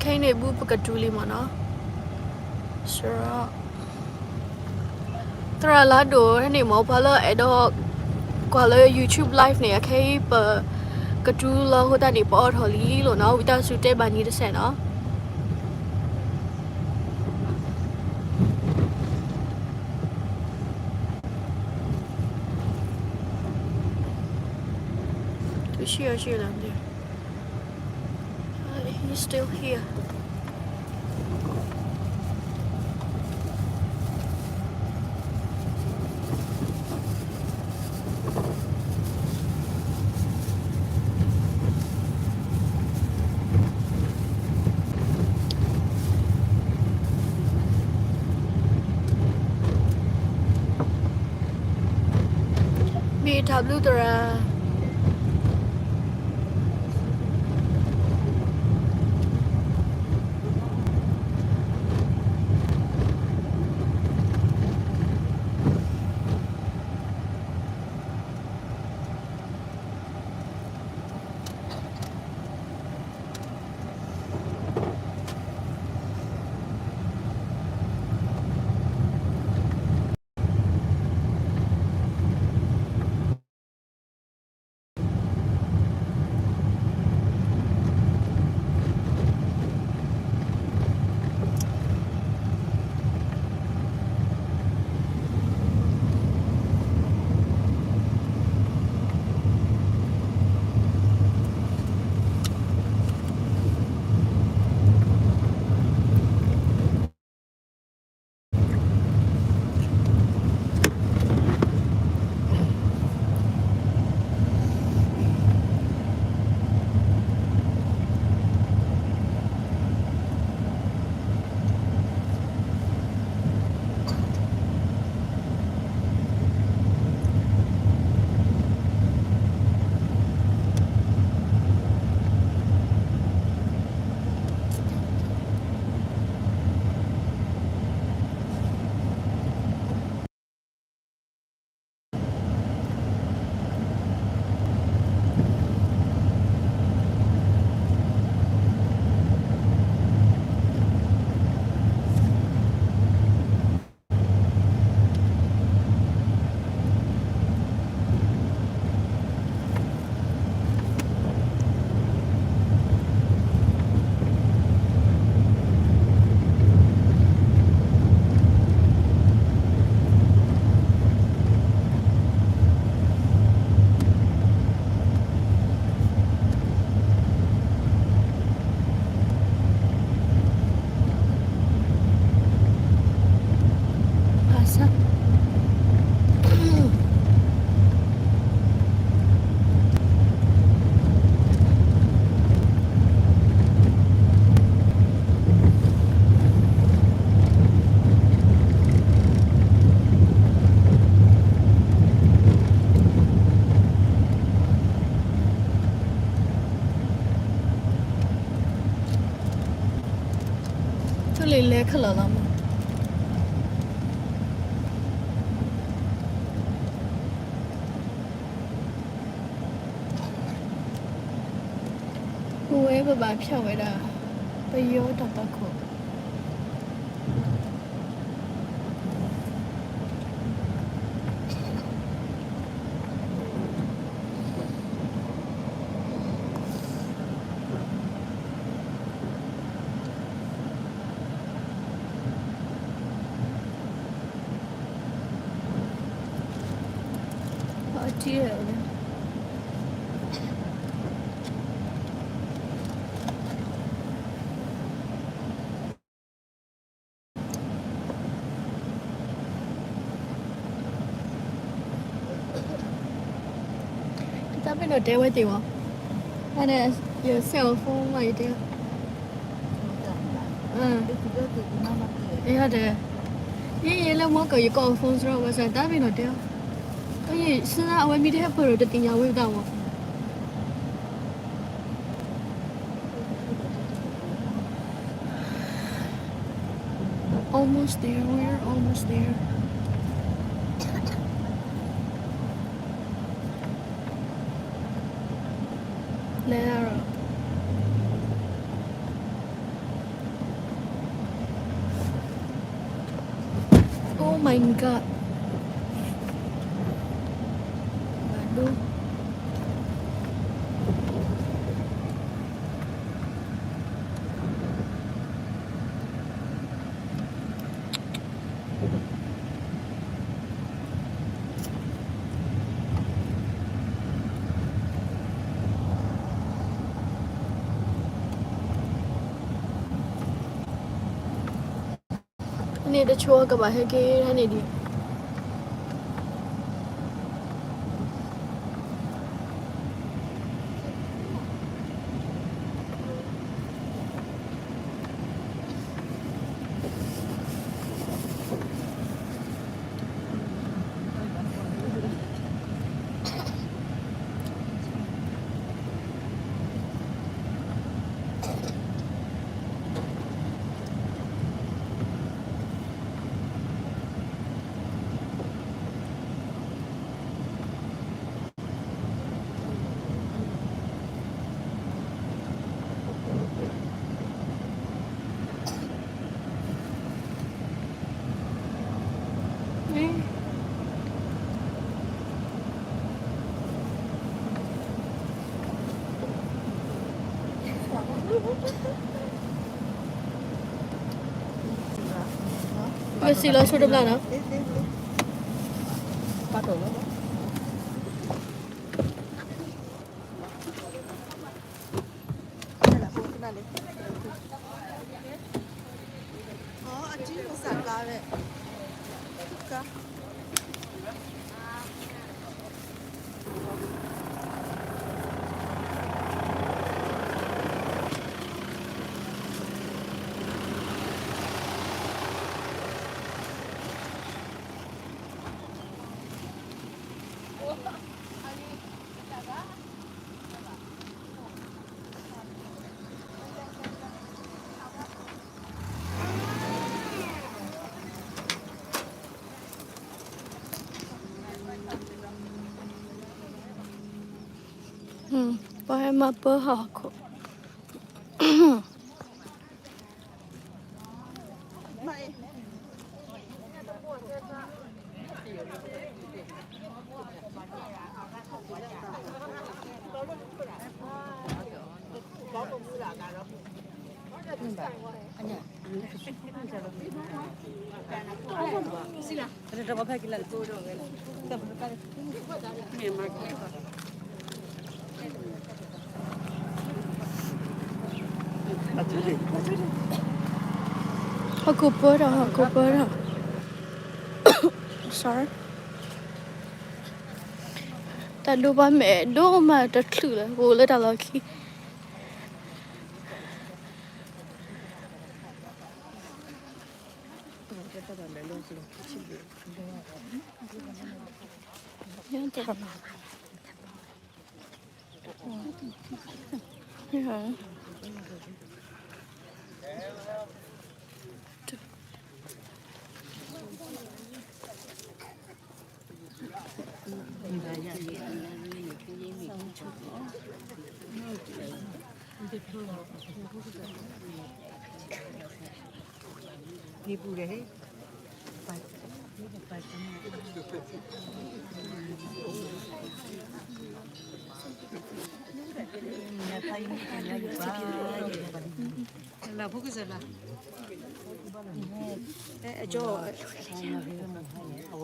ခဲအံၤန့ၣ် ဘုပကတူၢ်လံမ့ၢ်နီၤ, စရီ, သရၣ်လါဒိၣ်န့ၣ်မ့ၢ် ပှၤလၢအဲၣ်ဒိးကွၢ်လၢ YouTube live န့ၣ် အခဲအံၤပကတူၢ်လီၤအဃိသတးန့ၣ် ပအိးထီၣ်လံလီၤနီၤ, ဝံသးစူၤတဲဘၣ်နံၤတစဲးနီၤ. သူရှိရောရှိလားမသိဘူး. Uh, he's still here. မ့ၢ်တၢ်ဘျုးသရၣ်. သူလ့ၤလဲၤခဲလၢာ်လီၤမး. ပဝဲပဘၣ်ဖျီၣ်ဝဲဒၣ် ပယီၤတၢ်ပာ်ခိၣ်. အတံၤဝဲ တၢ်ပ့ၤနီၣ်တဲဝဲသ့ၣ်ဝဲ, အန့ၣ် ယ cell phone မ့ၢ်ယတဲ, အ, ယတဲ, ယ ယလၢမီကီၢ် ယကိး phone စရီ ဘၣ်ဆၣ် တၢ်ပ့ၤနီၣ်တဲ, အယ စံးအဝဲမ့ၢ်တဟဲပၢၢ်ဒီး တသ့ၣ်ညါဝဲဒၣ်ဝဲ. Almost there, we're almost there. လဲၤ Oh my god. ဘၣ်ဒိ န့ၣ်တဆိကဘၣ်ဟဲက့ၤဟဲန့ၣ်ဒံး ပစံးလီၤဆိတဘျီနီၤ. ပှၤဟဲမၤပၢဟီၣ်ခိၣ် ဟီၣ်ခိၣ်ပၢထီၣ် ဟီၣ်ခိၣ်ပၢထီၣ် sorry တၢ်ဒိပှၤမဲာ်ဒိၣ်မးတချုးလၢ ပအိၣ်လၢတၢ်လီၢ်ခံ လၢဖုကစၢ်လၢ အကၠီ မ့ၢ်အ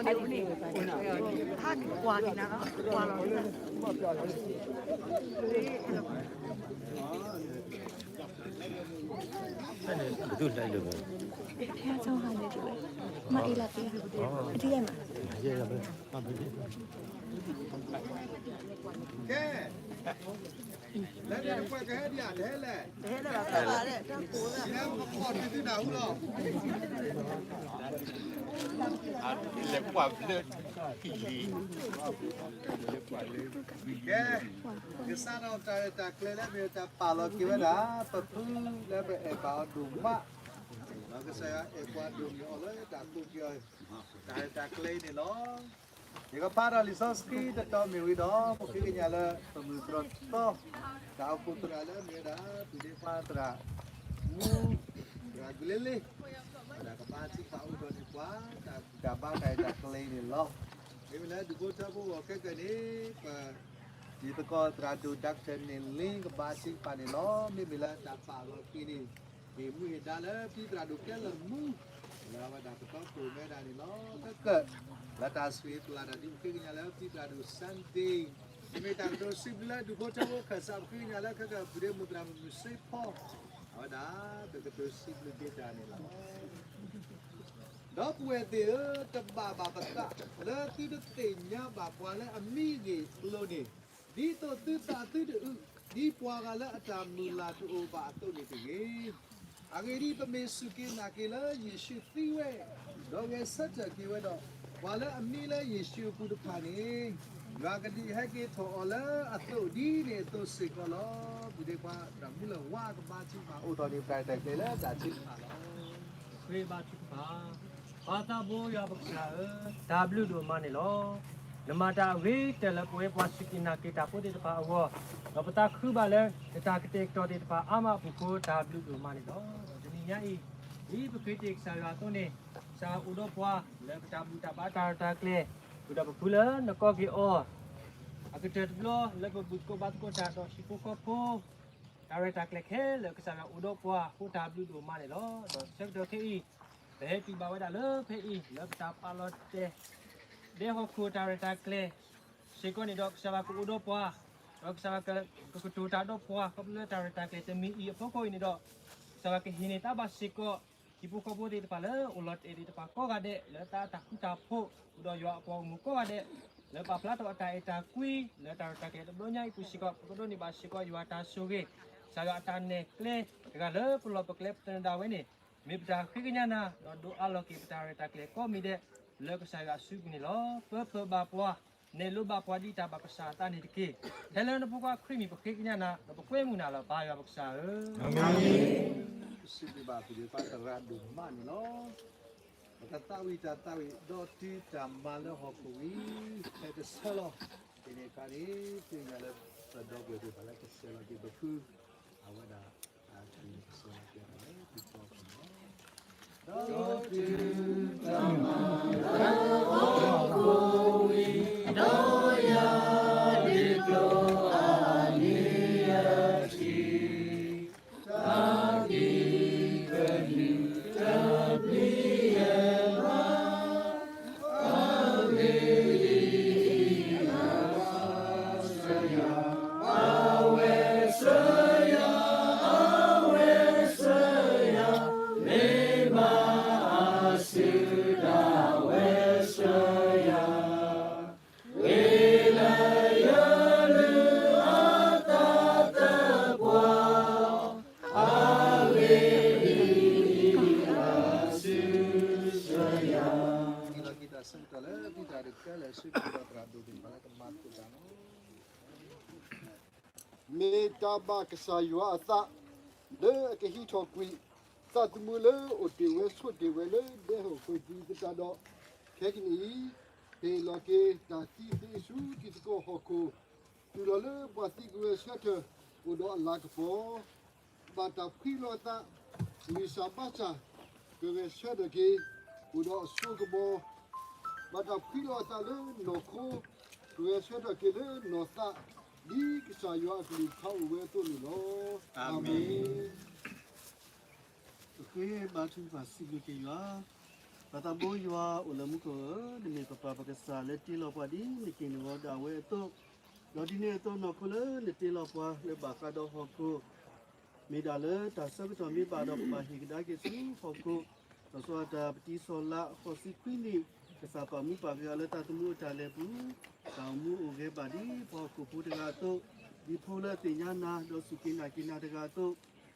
ံၤလီၤပံၤ, အထံၣ်မး, ကဲ, လၢန့ၣ်တပှဲၤကဟဲဒံးဧါ, တဟဲလဲၣ်, ဟဲပခီၣ်ဒုးသုနၢ်ဟူလီၤ. လဲၤကွၢ်ဘျၢထံၣ်လံ. ကဲ, ကစၢ်ဒီးတၢ်ရဲၣ်တၢ်ကျဲၤလၢမ့ၢ်တၢ်ပာ်လီၤက့ၤဝဲဒၣ် ပဖုလၢပအဲၣ်ဘၣ်အီၤဒိၣ်မး, ဒီးကစၢ်ယွၤအဲၣ်ပှၤဒိၣ်န့ၢ်အီၤလၢတၢ်ကိးက့ၤအီၤ တၢ်ရဲၣ်တၢ်ကျဲၤအံၤန့ၣ်လီၤ. ယကဖးဒီးလံာ်စီဆှံတတီၤမ့ၢ်ဝံၤဒီး ပဃ့ကညးလၢပမုၢ်တြီၢ်သီ တၢ်အိၣ်ဖှိၣ်သရၣ်လၢမ့ၢ်ဝဲဒၣ် ပုၢ်ဒ့ခွါသရၣ်မူ သရၣ်ကလ့လ့ ဝဲဒၣ်ကဘါထုကဖၣ်အိၣ်ဒီးန့ၢ်ပှၤ တၢ်ဘူၣ်တၢ်ဘါတၢ်ရဲၣ်တၢ်ကျဲၤအံၤန့ၣ်လီၤ. မ့မ့ၢ်လၢဒူၣ်ဖိထၢဖိအဂီၢ်ခဲကနံၣ်န့ၣ် ပ ယသကိးသရၣ်ဒိၣ် Doctor န့ၣ်လ့ ကဘါထုကဖၣ်န့ၣ်လီၤ. မ့မ့ၢ်လၢတၢ်ပာ်လီၤက့ၤန့ၣ် မ့ၢ်မူအဒါလၢပသရၣ်ဒိၣ်ကဲလၢာ်မူ လၢအဝဲဒၣ်ကတီခိၣ်မဲဒၣ်န့ၣ်လီၤ. ခဲကနံၣ် လၢတၢ်ဆိၣ်ဂ့ၤပျၢ်တၢ်ဒ်ပဃ့ကညးလၢပသရၣ်ဒိၣ် Sunday မ့မ့ၢ်တၢ်ကတိၤစံးဘျုးလၢဒူၣ်ဖိထၢဖိခၢၣ်စး ပဃ့ကညးလၢခဲကနံၣ် ပုၢ်ဒ့မုၣ်သရၣ်မုၣ်စ့ဖီ အဝဲဒၣ် ပကတိၤစံးဘျုးက့ၤတၢ်န့ၣ်လီၤ. ဒီပုၢ်ဝဲၢ်သ့ၣ်ဧၢ, တဘၣ်ဘၣ်ပသး လၢသုတသ့ၣ်ညါဘၣ်ပှၤလၢအမံဂ့ၢ်အလိၤန့ၣ်, ဒ်သိးသုသးသုတအုး ဒ်ပှၤဂၤလၢအတၢ်မုၢ်လၢ်တအိၣ်ဘၣ်အသိးန့ၣ်တဂ့ၤ. အဂ့ၢ်ဒ်အံၤ, ပမ့ၢ်စူၢ်က့ၤနာ်က့ၤလၢယ့ၣ်ၡူးသံဝဲ, ဒီးဂဲၤဆၢထၢၣ်က့ၤဝဲဒီး, ပှၤလၢအမံလၢယ့ၣ်ၡူးအပူၤတဖၣ်န့ၣ်, ယွၤကဒုးဟဲက့ၤထီၣ်အီၤလၢအသိးဒ်န့ၣ်အသိးစ့ၢ်ကီးလီၤ. ပုၢ်ဒ့ခွါသရၣ်မူလၢၢ်ဝါ ကဘါထုကဖၣ်အိၣ်ထီၣ်န့ၢ်ပတၢ်ရဲၣ်တၢ်ကျဲၤလၢတၢ်ထုကဖၣ်လီၤ. ပဃ့ဘါထုကဖၣ်. ပၢ်သးဘိယွၤပကစၢ်ဧၢ, တၢ်ဘျုးဒိၣ်မးန့ၣ်လီၤ. နမၤတၢ်အဂ့ၤကတၢၢ်လၢပဝဲပှၤစူၢ်က့ၤနာ်က့ၤတၢ်ဖိသ့ၣ်တဖၣ်အဂီၢ်, ဒီးပသးခုဘၣ်လၢနတၢ်ကတဲာ်ကတီၤသ့ၣ်တဖၣ်အါမးအပူၤအဃိ တၢ်ဘျုးဒိၣ်မးန့ၣ်လီၤ. ဒီးတနံၤညါအံၤ, ဒ်ပဃ့တ့ၢ်ကစၢ်ယွၤအသိးန့ၣ်, ကစၢ်အိၣ်ဒီးပှၤလၢပတၢ်ဘူၣ်တၢ်ဘါတၢ်ရဲၣ်တၢ်ကျဲၤ, ဃုာ်ဒီးပဖုလၢနကိးက့ၤအီၤ အကတၢၢ်တဘျီလၢပဘူၣ်သကိးဘါသကိးတၢ်ဒီးဟံၣ်ဖိဃီဖိ တၢ်ရဲၣ်တၢ်ကျဲၤခဲလၢာ် ကစၢ်ယွၤအိၣ်ဒီးပှၤအဃိ တၢ်ဘျုးဒိၣ်မးန့ၣ်လီၤ. ဒီးဆၢကတီၢ်ခဲအံၤ, ပဟဲတုၤဘၣ်ဝဲဒၣ်လၢဖဲအံၤ လၢပတၢ်ပာ်လီၤတဲာ် ဒဲဟီၣ်ခိၣ်တၢ်ရဲၣ်တၢ်ကျဲၤစ့ၢ်ကီးန့ၣ်ဒီး ကစၢ်ယွၤကအိၣ်ဒီးပှၤ, ဒီးကစၢ်ယွၤကကတိၤတၢ်ဒီးပှၤ ခီဖျိလၢတၢ်ရဲၣ်တၢ်ကျဲၤတမံၤအံၤအဖီခိၣ်အံၤန့ၣ်ဒီး, ကစၢ်ယွၤကဟ့ၣ်န့ၢ်တၢ်ဘၣ်စ့ၢ်ကီး ဟံၣ်ဖိဃီဖိသ့ၣ်တဖၣ်လၢအိၣ်လီၤတဲာ်သ့ၣ်တဖၣ်ကိးဂၤဒဲး လၢတၢ်တၢ်ဃူတၢ်ဖိး ဃုာ်ဒီးယွၤအပှၤဂီၢ်မုၢ်ကိးဂၤဒဲး လၢပာ်ဖျါထီၣ်အတၢ်အဲၣ်တၢ်ကွံ လၢတၢ်ရဲၣ်တၢ်ကျဲၤတဘျီညါအံၤပူၤစ့ၢ်ကီး ပကဒိးန့ၢ်ဘၣ်စ့ၢ်ကီးယွၤတၢ်ဆိၣ်ဂ့ၤ, ကစၢ်ယွၤအတၢ်နဲၣ်ကျဲ တဂၤလၢပလီၢ်ပကျဲပသနၢၣ်ဒၣ်ဝဲန့ၣ်, မ့ၢ်ပတၢ်ဃ့ကညးနၤ ဒီးဒိးအးလီၤက့ၤပတၢ်ရဲၣ်တၢ်ကျဲၤကိးမံၤဒဲး လၢကစၢ်ယွၤအစုပူၤန့ၣ်လီၤ. ပၢၤပၢၤဘၣ်ပှၤ နဲၣ်လိဘၣ်ပှၤဒ်တၢ်ဘၣ်ကစၢ်အသးန့ၣ်တက့ၢ်. ထဲလၢနဖိခွါခရံာ်မံၤပဃ့ကညးနၤ ဒီးပကွဲမုာ်နၤလီၤ ပၢ်ယွၤပကစၢ်ဧၢ, အၤမ့ၣ်. ပစံးဘျုးဘၣ်ပုၢ်ဒ့ခွါသရၣ်ဒိၣ်မးန့ၣ်လီၤ. ပကသးဝံၣ်တၢ်သးဝံၣ် ဒီးတုၤတၢ်မၤလၢဟီၣ်ခိၣ်ဝံၤ ဖဲတဆၢလီၤ. ဖဲန့ၣ်အခါန့ၣ် သ့ၣ်ညါလၢပဒီပုၢ်ဝဲၢ်သ့ၣ်တဖၣ်လၢကဆဲးလီၤက့ၤပဖု အဝဲဒၣ် အကဆဲးလီၤက့ၤအသးလၢပဖုဖီခိၣ်န့ၣ်လီၤ. ဒီးတုၤတၢ်မၤလၢဟီၣ်ခိၣ်ဝံၤ ဒီးယၤဒ့ကျိအနံၤအထံ တၢ်သံကဒုၣ်တဘျံယဲၢ်ဘၣ်, အဂ့ၢ်ဒ်အံၤ, အဝဲစၢၤယၤ, အဝဲစၢၤယၤ, အဝဲစၢၤယၤ, မ့ၢ်ဘၣ်အစုဒၣ်ဝဲစၢၤယၤ ဝ့ၢ်လၢယလုၢ်အသးသပှၢ်, အဂ့ၢ်ဒ်အံၤ, အစုစၢၤယၤ. မ့ၢ်တၢ်ဘၣ်ကစၢ်ယွၤအသး လၢအကဟံးထီၣ်ကွံာ် သးသမူလၢအိၣ်တ့ၢ်ဝဲဆိးတ့ၢ်ဝဲလၢဒဲဟီၣ်ခိၣ်ပူၤသတးဒီး, ခဲကနံၣ်အံၤ ဟ့ၣ်လီၤက့ၤတၢ်သံသ့ဆူထံသကိးဟီၣ်ခိၣ်, တုၤလီၤလၢပှၤသံကွံာ်ဝဲဆၢထၢၣ် အိၣ်ဒီးအလၤကပီၤ ဘၣ်တၢ်ဖှံလီၤအသး ဂံၢ်စၢ်ဘါစၢ် ကဂဲၤဆၢထၢၣ်က့ၤ အိၣ်ဒီးအစိကမီၤ, ဘၣ်တၢ်ဖှံလီၤအသးလၢနီၢ်ခိ ကဂဲၤဆၢထၢၣ်က့ၤလၢနီၢ်သး, ဒ်ကစၢ်ယွၤအကလုၢ်ကထါအိၣ်ဝဲအသိးန့ၣ်လီၤ. အၤမ့ၣ်. ပဃ့ဘါထုကဖၣ်စံးဘျုးက့ၤယွၤ, ပၢ်သးဘိယွၤအိၣ်လၢမူခိၣ်ဧၢ, နမ့ၢ်ပပၢ်ပကစၢ်လၢတ့လီၤပှၤဒ်နက့ၢ်နဂီၤဒၣ်ဝဲအသိး, ဒီးဒ်န့ၣ်အသိးနီၢ်ခိလၢနတ့လီၤပှၤလၢဘၣ်ဃးဒီးဟီၣ်ခိၣ် မ့ၢ်ဒၣ်လၢတၢ်ဆၢကတီၢ်မ့ၢ်ဘၣ်ဒီးပဘၣ်ဟ့ၣ်ကဒါက့ၤဆူဟီၣ်ခိၣ်, ဒီးစီၤအၤဒၣ်ပတံၤစီၤလၤဃိးဆံခွံနံၣ်, ကစၢ်ပာ်မူပာ်ကဲအီၤလၢတၢ်သမူအတၢ်လဲၤပူၤ, တၢ်အိၣ်မူအိၣ်ဂဲၤဘၣ်ဒ်ပှၤဟီၣ်ခိၣ်ဖိတဂၤအသိး, ဒ်ဖိလၢအသ့ၣ်ညါနၤ ဒီးစူၢ်က့ၤနာ်က့ၤနၤတဂၤအသိး,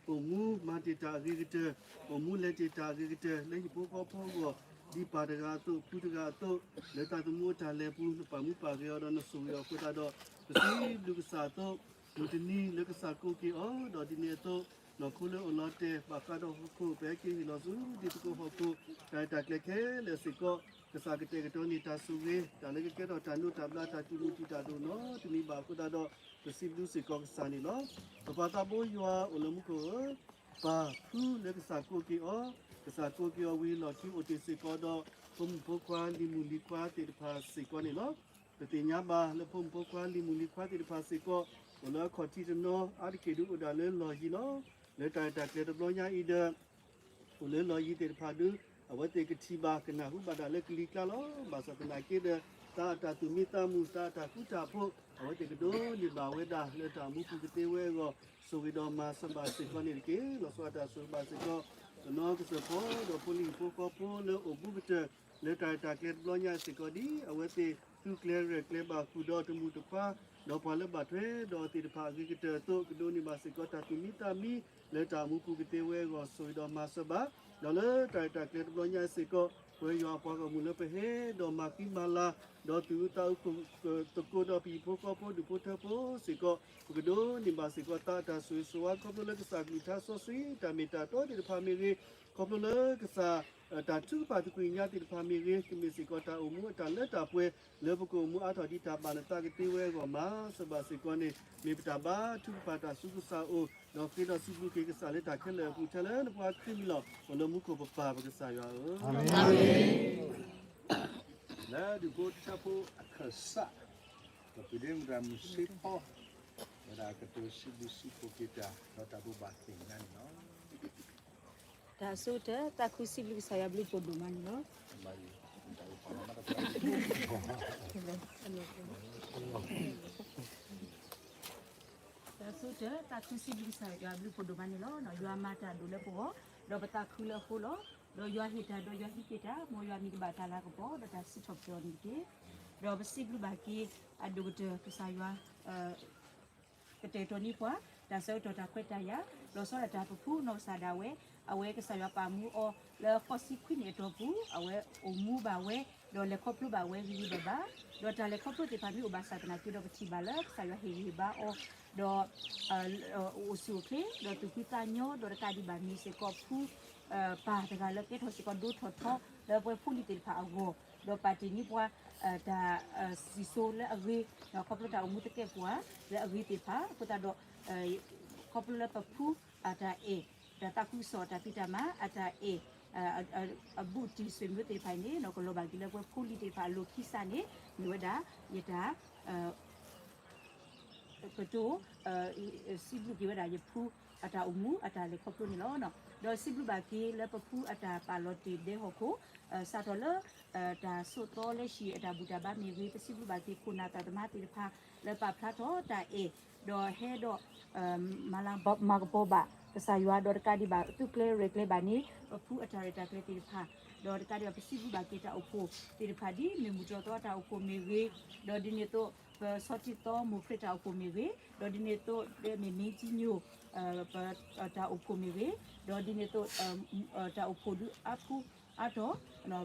အိၣ်မူမၤတ့ၢ်တၢ်အဂ့ၤကတၢၢ်, အိၣ်မူလဲၤတ့ၢ်တၢ်အဂ့ၤကတၢၢ် လၢဟံၣ်ဖိဃီဖိအဂီၢ်, ဒ်ပၢ်တဂၤအသိး ဖုတဂၤအသိး, လၢတၢ်သမူအတၢ်လဲၤပူၤ နပာ်မူပာ်ကဲအီၤဒီးနဆိၣ်ဂ့ၤအီၤအဃိသတးဒီး, ပစံးဘျုးကစၢ်အသိး, မုၢ်တနံၤလၢကစၢ်ကိးက့ၤအီၤ, ဒီးဒ်န့ၣ်အသိး, နီၢ်ခိလၢအိၣ်လီၤတဲာ် ဘၣ်ဃးဒီးဟီၣ်ခိၣ် ပဟဲက့ၤဟ့ၣ်လီၤဆူဒူသကိးဟီၣ်ခိၣ် တၢ်ရဲၣ်တၢ်ကျဲၤခဲလၢာ်စ့ၢ်ကီး, ကစၢ်ကတဲာ်ကတီၤန့ၢ်တၢ်ဆိၣ်ဂ့ၤ, တၢ်လၢကကဲထီၣ်တၢ်နိးတၢ်ဘျး တၢ်တူၢ်လိာ်တံာ်တာ်ဒိၣ်နီတမံၤဘၣ်အဃိသတးဒီး, ပစံးဘျုးစ့ၢ်ကီးကစၢ်န့ၣ်လီၤ. ပပၢ်သးဘိယွၤအိၣ်လၢမူခိၣ်ဧၢ, ပၢ်ဖုလၢကစၢ်ကိးက့ၤအီၤ, ကစၢ်ကိးက့ၤအီၤဝံၤလီၢ်ခံအိၣ်တ့ၢ်စ့ၢ်ကီးဒီး ဖိမုၣ်ဖိခွါလံၤမုၣ်လံၤခွါသ့ၣ်တဖၣ်စ့ၢ်ကီးန့ၣ်လီၤ. ပသ့ၣ်ညါဘၣ်လၢဖိမုၣ်ဖိခွါလံၤမုၣ်လံၤခွါသ့ၣ်တဖၣ်စ့ၢ်ကီး, အိၣ်လၢအခီၣ်ထံးတနီၤ အါတက့ၢ်ဒုးအိၣ်ဒၣ်လၢလီၢ်ယံၤလီၤ. လၢတၢ်ရဲၣ်တၢ်ကျဲၤတဘျီညါအံၤဒီး အိၣ်လၢလီၢ်ယံၤသ့ၣ်တဖၣ်ဒုး အဝဲသ့ၣ်ကထံၣ်ဘၣ် ကနၢ်ဟူဘၣ်ဒၣ်လၢကလံၤကျါလီၤ. ဘၣ်ဆၣ်သနာ်က့ဒီး သးအတၢ်သူၣ်မံသးမုာ် သးအတၢ်ဃူတၢ်ဖိး အဝဲသ့ၣ်ကဒိးန့ၢ်ဘၣ်ဝဲဒၣ်လၢတၢ်အိၣ်မူပူၤကသ့ဝဲအဂီၢ် ဆိၣ်ဂ့ၤဒီးမၤစၢၤဘၣ်စ့ၢ်ကီးန့ၣ်တက့ၢ်. လီၤဆီဒၣ်တၢ်ဆိၣ်ဂ့ၤဘၣ်စ့ၢ်ကီး ကနီၢ်ကစၢၢ်ဖီ ဒီးဖိလံၤဟံၣ်ဖိဃီဖိလၢအိၣ်ဘူးကတၢၢ် လၢတၢ်ရဲၣ်တၢ်ကျဲၤတဘျီညါစ့ၢ်ကီး ဒ်အဝဲသ့ၣ်သူကျဲၤရဲၣ်ကျဲၤဘၣ်ဃုာ်ဒီးတမုာ်တခွါ ဒီးပှၤလၢဘၣ်ထွဲဒီးအီၤသ့ၣ်တဖၣ်အဂ့ၤကတၢၢ်အသိး ကဒိးန့ၢ်ဘၣ်စ့ၢ်ကီးတၢ်သူၣ်မံသးမံ လၢတၢ်အိၣ်မူပူၤကသ့ဝဲအဂီၢ် ဆိၣ်ဂ့ၤဒီးမၤစၢၤဘၣ်, ဒီးလၢတၢ်ရဲၣ်တၢ်ကျဲၤတဘျီညါစ့ၢ်ကီး ပဝဲယွၤအပှၤဂီၢ်မုၢ်လၢပဟဲဒီးမၤဃံမၤလၤ ဒီးသူၣ်အုးသးအုး သကိးဒီးပဟံၣ်ဖိဃီဖိဒူၣ်ဖိထၢဖိစ့ၢ်ကီး ပကဒိးန့ၢ်ဘၣ်စ့ၢ်ကီးသးအတၢ်ဆိၣ်ဂ့ၤဆိၣ်ဝါ ခီဖျိလၢကစၢ်ကလုၢ်ကထါစီဆှံ တၢ်မ့ၢ်တၢ်တီသ့ၣ်တဖၣ်မ့ၢ်ဂ့ၤ, ခီဖျိလၢကစၢ် တၢ်ထုကဖၣ်သကွံာ်ညါသ့ၣ်တဖၣ်မ့ၢ်ဂ့ၤ, ကမ့ၢ်စ့ၢ်ကီးတၢ်အိၣ်မူအတၢ်လၢတၢ်ပှဲၤ လၢပကအိၣ်မူအါထီၣ်ဒ်တၢ်ဘၣ်နသးကသ့ဝဲအဂီၢ် မၤစၢၤဘၣ်စ့ၢ်ကီးန့ၣ် မ့ၢ်ပတၢ်ဘါထုကဖၣ်တၢ်ဆူကစၢ်အအိၣ်, ဒီးဃ့ဒီးစံးဘျုးက့ၤကစၢ်လၢတၢ်ခဲလၢာ်အပူၤ ထဲလၢနဖိခွါခရံာ်မံၤလီၤ. အိၣ်လၢမူခိၣ်ပပၢ်ပကစၢ်ယွၤဧၢ, လၢဒူၣ်ဖိထၢဖိအခၢၣ်စး ဒီးပဒ့မုၢ်တၢ်မုၢ်စ့ဖီ ဝဲဒၣ်ကတိၤစံးဘျုးစံးဖှိၣ်က့ၤတၢ် ဒီးတၢ်ဘိးဘၣ်သ့ၣ်ညါန့ၣ်လီၤ. တၢ်ဆိကတၢၢ် သးခုစံးဘျုးကစၢ်ယွၤဘျုးဖှိၣ်ဒိၣ်မးန့ၣ်လီၤ. တၢ်ဆိကတၢၢ် သးခုစံးဘျုးကစၢ်ယွၤဘျုးဖှိၣ်ဒိၣ်မးန့ၣ်လီၤ. ယွၤမၤတၢ်ဒိၣ်လၢပဂီၢ် ဒီးပသးခုလၢအဃိလီၤ. ဒီးယွၤဟ့ၣ်တၢ်ဒီးယွၤဟံးက့ၤတၢ် မ်ယွၤမံၤကဘၣ်တၢ်လၤကပီၤ ဒီးတၢ်စံးထီၣ်ပတြၢၤအီၤန့ၣ်တက့ၢ်. ဒီးပစံးဘျုးဘၣ်က့ၤ အဒိၣ်ကတၢၢ်ကစၢ်ယွၤ ကတဲာ်ကတီၤန့ၢ်ပှၤ တၢ်ဆၢကတီၢ်တၢ်ခွဲးတၢ်ယာ် လီၤဆီဒၣ်တၢ်ပဖုနီၢ်ကစၢ်ဒၣ်ဝဲ, အဝဲကစၢ်ယွၤပာ်မူအီၤလၢဃိးဆံခွံနံၣ်အတီၢ်ပူၤ အဝဲအိၣ်မူဘၣ်ဝဲ ဒီးလဲၤခီဖျိဘၣ်ဝဲဂ့ၤဂ့ၤဘၣ်ဘၣ်, ဒီးတၢ်လဲၤခီဖျိသ့ၣ်တဖၣ်မ့ၢ်အိၣ်ဘၣ်ဆၣ်သနာ်က့ဒီး ပထံၣ်ဘၣ်လၢကစၢ်ယွၤဟ့ၣ်ဂံၢ်ဟ့ၣ်ဘါအီၤ, ဒီး အိၣ်ဆူၣ်အိၣ်ချ့ ဒီးသူၣ်ဖှံသးညီ ဒီးတကးဒံးဘၣ်မ့ၢ်စ့ၢ်ကီးဖု ပၢ်တဂၤလၢကဲထီၣ်စ့ၢ်ကီးဒိထီၣ်ထီ လၢပဝဲဖိလံၤသ့ၣ်တဖၣ်အဂီၢ်, ဒီးပာ်တ့ၢ်န့ၢ်ပှၤ တၢ်စံၣ်စိၤလၢအဂ့ၤ, ဒီးခီဖျိတၢ်အိၣ်မူသကဲာ်ပဝးလၢအဂ့ၤသ့ၣ်တဖၣ် အဃိသတးဒီး ခီဖျိလၢပဖုအတၢ်အဲၣ် တၢ်သးခုကစီၣ်တၢ်ဖံးတၢ်မၤအတၢ်အဲၣ် အဘူးတံၢ်ဆွေမျိုးသ့ၣ်တဖၣ်အံၤန့ၣ် ကလီၤဘၣ်က့ၤလၢပဝဲဖိလံၤသ့ၣ်တဖၣ်အလိၤခံစးန့ၣ် မ့ၢ်ဝဲဒၣ် ယတၢ် ကတိၤ စံးဘျုးက့ၤဝဲဒၣ်ယဖုအတၢ်အိၣ်မူအတၢ်လဲၤခီဖျိန့ၣ်လီၤ. ဒီးစံးဘျုးဘၣ်က့ၤလၢပဖုအတၢ်ပာ်လီၤတ့ၢ်ဒဲဟီၣ်ခိၣ် စးထီၣ်လၢ တၢ်ဆိးသီလၢဟံၣ်အတၢ်ဘူၣ်တၢ်ဘါမ့ၢ်ဂ့ၤ, ပစံးဘျုးဘၣ်က့ၤခိၣ်နၢ်သးသမါသ့ၣ်တဖၣ် လၢပာ်ဖျါထီၣ်တၢ်အဲၣ် ဒီးဟဲဒီး မၤလၤမၤကပီၤဘၣ်ကစၢ်ယွၤ ဒီးတကးဒံးဘၣ် သူၣ်ကျဲရဲၣ်ကျဲၤဘၣ်န့ၣ် ပဖုအတၢ်ရဲၣ်တၢ်ကျဲၤသ့ၣ်တဖၣ်, ဒီးတကးဒံးဘၣ် ပစံးဘျုးဘၣ်က့ၤတၢ်အိၣ်ဖှိၣ်သ့ၣ်တဖၣ် ဒ်မ့ၢ်မုၢ်တြီၢ်သီအတၢ်အိၣ်ဖှိၣ်မ့ၢ်ဂ့ၤ, ဒီးဒ်န့ၣ်အသိး ပဆီထံသီမိၢ်ခရံာ်တၢ်အိၣ်ဖှိၣ်မ့ၢ်ဂ့ၤ, ဒီးဒ်န့ၣ်အသိး ဒ်မ့ၢ်မ့ၢ်ကံညိၣ် တၢ်အိၣ်ဖှိၣ်မ့ၢ်ဂ့ၤ, ဒီးဒ်န့ၣ်အသိး တၢ်အိၣ်ဖှိၣ်ဒုးအါဖူအါတီၢ်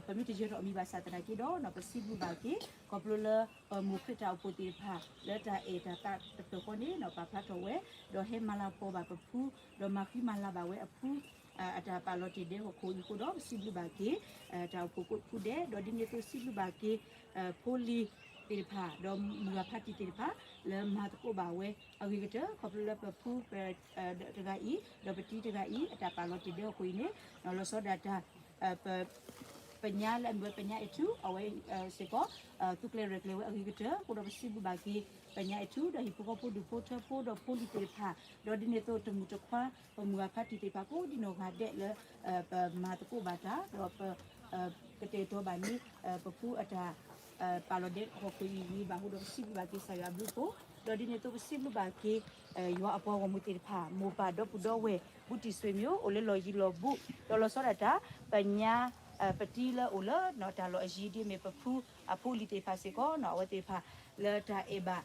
ပမ့ၢ်တယၢၤထီၣ်အမံၤဘၣ်ဆၣ်သနာ်က့ဒီး ပစံးဘျုးဘၣ်က့ၤ ခီဖျိလၢ မိၢ်ခရံာ်တၢ်အိၣ်ဖှိၣ်သ့ၣ်တဖၣ် လၢတၢ်အဲၣ်တၢ်သးတဖျၢၣ်ဃီန့ၣ် ပာ်ဖျါထီၣ်ဝဲ ဒီးဟဲမၤလၤကပီၤဘၣ်ပဖု ဒီးမၤဃံမၤလၤဘၣ်ဝဲအဖု အတၢ်ပာ်လီၤတ့ၢ်ဒဲဟီၣ်ခိၣ်အံၤအဃိဒီး ပစံးဘျုးဘၣ်က့ၤ တၢ်အိၣ်ဖှိၣ်ဖိဒဲး ဒီးဒ်န့ၣ်အသိးစံးဘျုးဘၣ်က့ၤ ဖိလံၤသ့ၣ်တဖၣ် ဒီးမုၢ်ဂၤဖါတံၢ်သ့ၣ်တဖၣ် လၢမၤသကိးဘၣ်ဝဲအဂ့ၤကတၢၢ် ခီဖျိလၢပဖုတဂၤအံၤ ဒီးပတံၤတဂၤအံၤ အတၢ်ပာ်လီၤတ့ၢ်ဒဲဟီၣ်ခိၣ်အံၤန့ၣ် လီၤဆီဒၣ်တၢ် ပ ပညါလၢအမ့ၢ်ဝဲပညါအဲၣ်ထူ အဝဲစ့ၢ်ကီး သူကျဲရဲၣ်ကျဲၤဝဲအဂ့ၤကတၢၢ် အဃိဒီးပစံးဘျုးဘၣ်က့ၤ ပညါအဲၣ်ထူ ဒီးဟံၣ်ဖိဃီဖိဒူၣ်ဖိထၢဖိဒီးဖိလံၤသ့ၣ်တဖၣ် ဒီးဒ်န့ၣ်အသိးတမုၢ်တခွါ ပမုၢ်ဂၤဖါတံၢ်သ့ၣ်တဖၣ် ကိးဒံနီၢ်ဂၤဒဲးလၢ ပမၤသကိးဘၣ်တၢ် ဒီးပ ကတဲာ်ကတီၤဘၣ်န့ၣ် ပဖုအတၢ် ပာ်လီၤဒဲဟီၣ်ခိၣ်အံၤဂ့ၤဘၣ်အဃိဒီး ပစံးဘျုးဘၣ်က့ၤကစၢ်ယွၤအဘျုးအဖှိၣ် ဒီးဒ်န့ၣ်အသိးပစံးဘျုးဘၣ်က့ၤ ယွၤအပှၤဂီၢ်မုၢ်သ့ၣ်တဖၣ် မိၢ်ပၢ်ဒီပုၢ်ဒီဝဲၢ် ဘူးတံၢ်ဆွေမျိုး အိၣ်လၢလီၢ်ယံၤလီၢ်ဘူး ဒီးလီၤဆီဒၣ်တၢ် ပညါ ပတံၤလၢအိၣ်လၢ တၢ်လီၢ်အယံၤ ဒ်မ့ၢ်ပဖုအဖိအလံၤသ့ၣ်တဖၣ်စ့ၢ်ကီး အဝဲသ့ၣ်တဖၣ်လၢတၢ်အဲၣ်ဘၣ်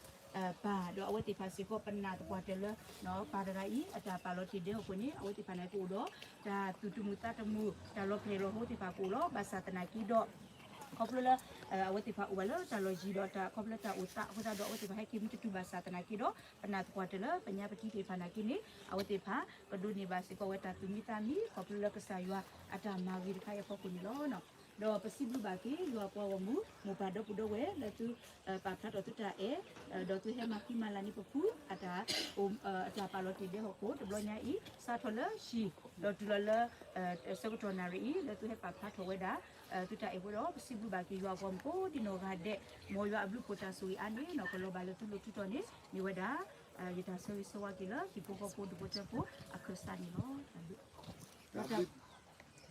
ပၢ် ဒီးအဝဲသ့ၣ်တဖၣ်စ့ၢ်ကီး ပနာ်သပှၢ်တၢၢ်လၢ ပၢ်တဂၤအံၤ အတၢ်ပာ်လီၤတ့ၢ်ဒဲးဟီၣ်ခိၣ်န့ၣ် အဝဲသ့ၣ်တဖၣ်န့ၣ်ကအိၣ်ဒီး တၢ်သူၣ်တမုာ်သးတမုာ် တၢ်လီၤဖျဲၣ်လီၤဟိသ့ၣ်တဖၣ်ကအိၣ်လီၤ. ဘၣ်ဆၣ်သနာ်က့ဒီး ခီဖျိလၢ အဝဲသ့ၣ်တဖၣ်အိၣ်ဘၣ်လၢတၢ်လီၢ်ယံၤဒီး ခီဖျိလၢတၢ်အိၣ်သးအဃိသတးဒီး အဝဲသ့ၣ်တဖၣ်ဟဲက့ၤမံတတုၤဘၣ်ဆၣ်သနာ်က့ဒီး ပနာ်သပှၢ်တၢၢ်လၢပညါပတံၤသ့ၣ်တဖၣ်နာ်က့န့ၣ် အဝဲသ့ၣ်တဖၣ် ကဒိးန့ၢ်ဘၣ်စ့ၢ်ကီးဝဲတၢ်သူၣ်မံသးမံ ခီဖျိလၢကစၢ်ယွၤအတၢ်မၤဂ့ၤတခါအံၤအဖီခိၣ်န့ၣ်လီၤ. ဒီးပစံးဘျုးဘၣ်က့ၤ ယွၤပှၤဂီၢ်မုၢ် မိၢ်ပၢ်ဒီပုၢ်ဒီဝဲၢ်လၢသု ပာ်ဖျါထီၣ်သုတၢ်အဲၣ် ဒီးသုဟဲမၤဃံမၤလၤန့ၢ်ပဖု အတၢ် အတၢ်ပာ်လီၤတ့ၢ်ဒဲးဟီၣ်ခိၣ် တဘျီညါအံၤ စးထီၣ်လၢဟံၣ် ဒီးတုၤလီၤလၢ ဆၢကတီၢ်နၣ်ရံၣ်အံၤ လၢသုဟဲပာ်ဖျါထီၣ်ဝဲဒၣ် သုတၢ်အဲၣ်ဝဲဒီး ပစံးဘျုးဘၣ်က့ၤယွၤအဂီၢ်မူခိၣ်ဒ်နီၢ်ဂၤဒဲး မ်ယွၤအဘျုးအဖှိၣ်တၢ်ဆိၣ်ဂ့ၤအါန့ၢ် နီၢ်ကလီၤဘၣ်လၢသုလိၤထူတီၤန့ၣ် မ့ၢ်ဝဲဒၣ် ယတၢ်ဆၢဂ့ၤဆၢဝါက့ၤလၢ ဟံၣ်ဖိဃီဖိဒိၣ်ဖိထၢဖိအခၢၣ်စးန့ၣ်လီၤ.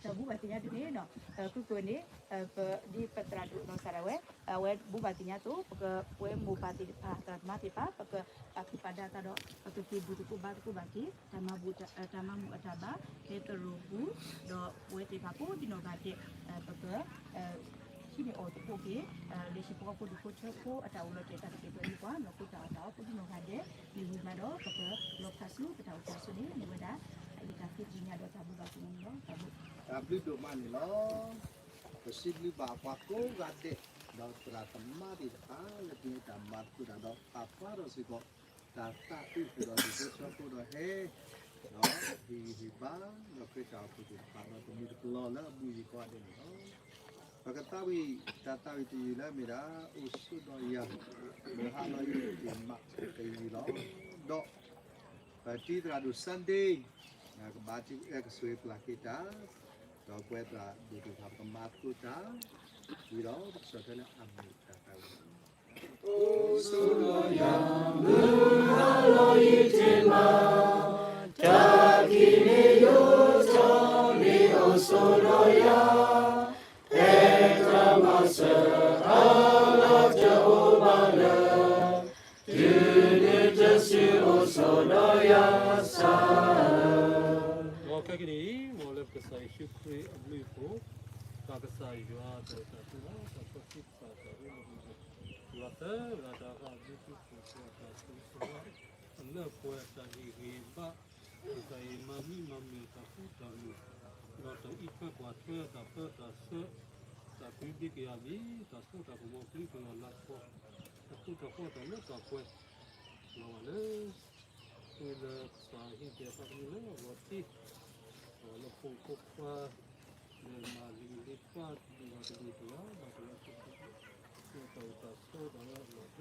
တၢ်ဘူၣ်ဘၣ်သ့ၣ်ညါတန့ၢ်နီၤ ခုၣ်ကၢၢ်န့ၣ် ဒ်ပသရၣ်ဒိၣ်နီၢ်စၢ်ဒၣ်ဝဲ အဝဲဘူၣ်ဘၣ်သ့ၣ်ညါအသိး ပက ပဝဲမိၢ်ပၢ်သ့ၣ်တဖၣ် သရၣ်သမါသ့ၣ်တဖၣ် ပကပာ်သူၣ်ပာ်သးဒီး ပကက့ၤဘူၣ်သကိးဘါသကိးဘၣ်က့ၤ တၢ်မၤဘူၣ် တၢ်မၤမုာ်အတၢ်ဘါ ဖဲသရိာ်ပူၤ ဒီးပဝဲသ့ၣ်တဖၣ်ကိးဒ်နီၢ်ဂၤဒဲး ပက ဟံးန့ၢ်အီၣ်သကိးက့ၤ လၢဟံၣ်ဖိဃီဖိဒိၣ်ဖိထၢဖိအတၢ်အိၣ်လီၤတဲာ်တၢ်ကတဲာ်ကတီၤန့ၢ်ပှၤ နီၢ်ခိတၢ်အီၣ်တၢ်အီကိးဒ်နီၢ်ဂၤဒဲး မ့ၢ်ဝံၤမးဒီး ပကလီၤဖးဆူပတၢ်အိၣ်ဖးဆူန့ၣ် မ့ၢ်ဝဲဒၣ် ယတၢ်ဃ့ကညးဒီးတၢ်ဘူၣ်ဘၣ်သ့ၣ်ညါန့ၣ်လီၤ. တၢ်ဘျုးဒိၣ်မးန့ၣ်လီၤ. ပစံးဘျုးဘၣ်ပှၤကိးဂၤဒဲး ဒီးသရၣ်သမါသ့ၣ်တဖၣ် လၢကမ့ၢ်တၢ်မၤသကိးတၢ်ဒီး ပာ်ဖျါထီၣ်စ့ၢ်ကီး တၢ်သးအုးဃုာ်ဒီးဒိၣ်ဖိထၢဖိဒီးဟဲ ဒီးဟ့ၣ်ဂံၢ်ဟ့ၣ်ဘါ ဒီးခရံာ်တၢ်အိၣ်ဖှိၣ်သ့ၣ်တဖၣ် ဒီးတမံၤတကလီလၢအဘူးအံၤကိးဂၤဒဲးန့ၣ်လီၤ. ပကသးဝံၣ် တၢ်သးဝံၣ်တယုၢ်လၢအမ့ၢ်ဒၣ် အိၣ်ဆိးဒီးယၤ လၢဟါလီၤယံၤတ့ၢ်မးတယုၢ်လီၤ. ဒီး ပတံၤသရၣ်ဒိၣ် Sunday ကဘၣ်တံၤအဲၣ်ကဆိၣ်ဂ့ၤပျၢ်က့ၤတၢ် ဒီးပဝဲသရၣ်ဒိၣ်သ့ၣ်တဖၣ် ပမၤသကိးတၢ် ဝံၤဒီးပကဆီၣ်ထွဲလၢအမ့ၢ်တၢ်သးဝံၣ် အိၣ်ဆိးဒီးယၤ မုၢ်ဟါလီၤယံၤတ့ၢ်မး တၢ်ခံးန့ၣ်ယိာ်ထီၣ်န့ၣ် အိၣ်ဆိးဒီးယၤ ဖဲတၢ်မၤစၢၤအါလီၤတအိၣ်ဘၣ်လၢ တုၤနုၤတစုအိၣ်ဆိးဒီးယၤစၢ် ဒီးခဲကနံၣ်အံၤ မ်လၢပကစၢ်ယ့ၣ်ၡူးခရံာ်အဘျုးအဖှိၣ် ပၢ်ကစၢ်ယွၤတၢ်တၢ်သ့လီၤ တၢ်စီဆှံကစၢ်တၢ်ရ့လိာ်မုာ်လိာ် ယွၤသၢဂၤတၢ်ဃၣ်ဘျုးထူၣ်ဖှိၣ် တၢ်ဆိၣ်ဂ့ၤဆိၣ်ဝါ အလၢပှဲၤတၢ်ဟ့ၣ်ဂံၢ်ဘါ ကစၢ်ယွၤမၤမံမၤမုာ်တၢ်ဃူတၢ်မုာ် ဒီးတၢ်အံးထွဲကွၢ်ထွဲတၢ်ပၢတၢ်ဆှၢ တၢ်ကွံဘံကယၤဘံ တၢ်စိတၢ်ကမီၤ ကလုာ်ကလုာ်လၤကပီၤ တၢ်ဃူတၢ်ဖိးတၢ်လၢတၢ်ပှဲၤ လီၤဂာ်လၢ ဃ့လၢကစၢ်ဟ့ၣ်က့ၤအသးသမူလၢအလီၤတံၢ် ဒီးလၢဖိမုၣ်ဖိခွါ လၢမၤလံၤလံၤပှၢ်တဘျုးဂၤတဘျုးတဂၤ ဘၣ်တလၢစိၤစိၤ လၢတၢ်အိၣ်တၢ်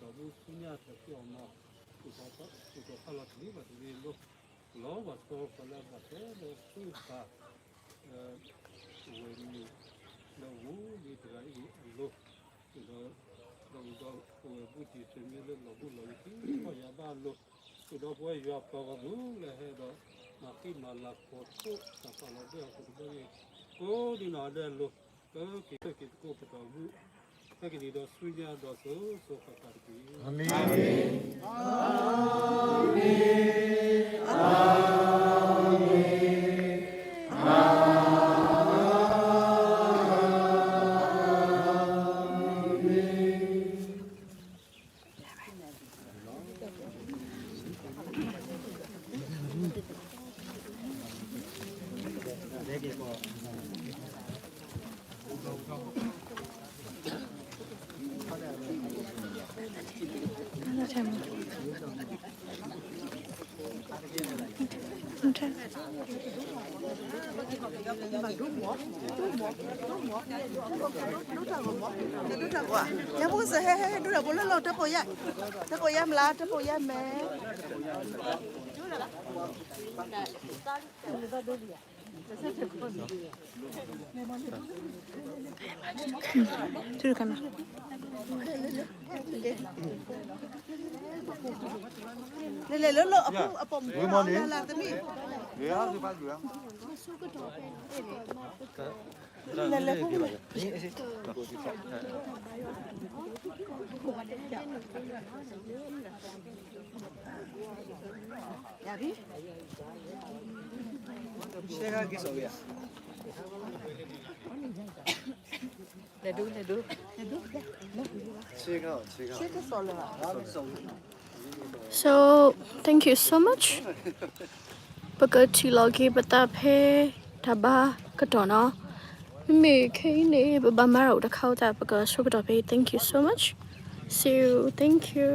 ဆိးဒီးလၢအလီၤကျဲသဘံၣ်ဘၣ်ဝဲ ဒီးတၢ်မူဆူညါတၢ်ဖံးအီၣ်မၤ အိၣ်ဒီးခါလီၤတလံၤဘၣ်တလံၤအလိၤ လီၤဘၣ်စီပှၤလၢအဘၣ်ထွဲလၢသုဘၣ် ဝဲၢ်မုၣ် လၢအဝဲဒၣ်တဂၤအံၤအလိၤ ဒီး ဒီးအိၣ်ဒီးပဝဲၢ်ဘူးတံၢ်တမံၤလၢလီၢ်ဘူးလီၢ်ယံၤ သံကွၢ်ယၤဘၣ်အလိၤ အိၣ်ဒီးပဝဲယွၤပှၤဂီၢ်မုၢ်လၢဟဲဒီး မၤဃံမၤလၤကပီၤ တၢ်ပာ်လီၤဒဲအပူၤတဘျီန့ၣ် ကိးဒံနီၢ်ဒဲအလိၤ ကက့ၤဆၢက့ၤသကိးပတၢ်အိၣ်မူ ဖဲကနံၣ်ဒီးဆူညါဒီးစိၤစိၤဃၣ်ဃၣ်တက့ၢ်. ညါပူၤစဲဟဲ ဟဲဒိၣ်ဒီးဖိလၢလီၢ် တၢ်ကိးယါ, တၢ်ကိးယါမလါ, တၢ်ကိးယါမဲာ်. လဲၤလဲၤလၢ လၢအပူၤ အပိာ်မုၣ် လၢလၢသမံး. လဲၤလဲၤဖိလဲၤ လဲၤဒူ လဲၤဒူ So, thank you so much. ပကထံၣ်လိာ်က့ၤပသးဖဲတၢ်ဘါကတီၢ်နီၤ. မ့မ့ၢ်ခဲအံၤန့ၣ် ပဘၣ်မၤတၢ်အိၣ်တခါအဃိသတး ပကဆိကတီၢ်ဖဲအံၤ. Thank you so much. See you. Thank you.